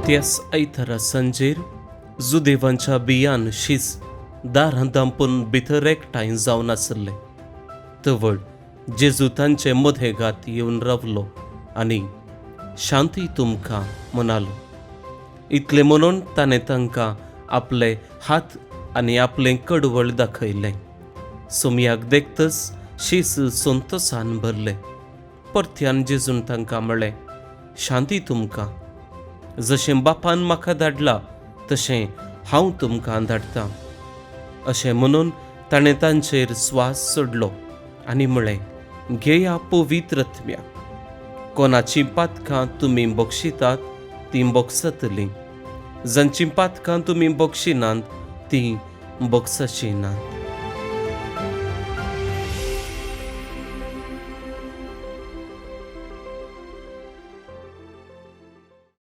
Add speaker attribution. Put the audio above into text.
Speaker 1: त्याच आयतारा सांजेर जुदेवांच्या बियान शीस दारां धांपून भितर एकठांय जावन आसले. तवळ जेजू तांचे मदेगात येवन रावलो आनी शांती तुमकां म्हणालो. इतलें म्हणून ताणें तांकां आपले हात आनी आपलें कडवळ दाखयलें. सोमयाक देखतच शीस संतोसान भरलें. परत्यान जेजून तांकां म्हळें, शांती तुमकां. जशें बापान म्हाका धाडला तशें हांव तुमकां धाडटां. अशें म्हणून ताणें तांचेर स्वास सोडलो आनी म्हळें, घेया पवित्र आत्म्या. कोणाचीं पातकां तुमी बक्षितात तीं बक्षतलीं, जांचीं पातकां तुमी बक्षिनात तीं बक्षची नात.